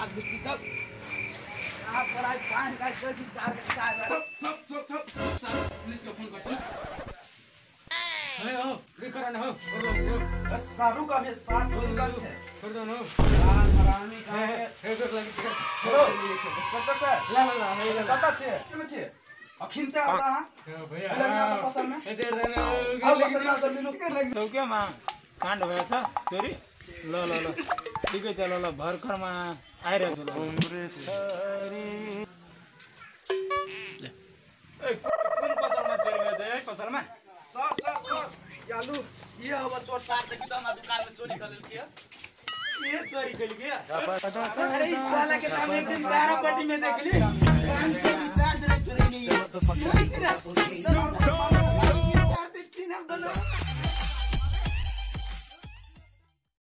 राजमिस्त्री चल आप पढ़ाई पान का चल सार के चार चल चल चल चल पुलिस के फोन कर चल हे हो रिकरण हो कर दो सारू का भी सार चोरी कर छे कर दो नो सार हरामी का हे कर लगी छे हेलो इंस्पेक्टर सर ला ला ला हे ला कत छे केमे छे अखिन ते आता हां भैया लगी पसल में ए देर देन आ पसल में तो मिलु चौकीमा काण्ड भएछ चोरी ल ल ल ठिकै छ ल ल भर्खरमा आइरहेछु ल ए कुन पसलमा चोरी भएछ ए पसलमा सर सर सर यालु ये हवा चोर सार देखि त हमरा दुकान में चोरी कर लेलकै ये चोरी केलकै अरे इस साला के सामने एक दिन 12 पट्टी में देखली 500 रिचार्ज नहीं चोरी नहीं है।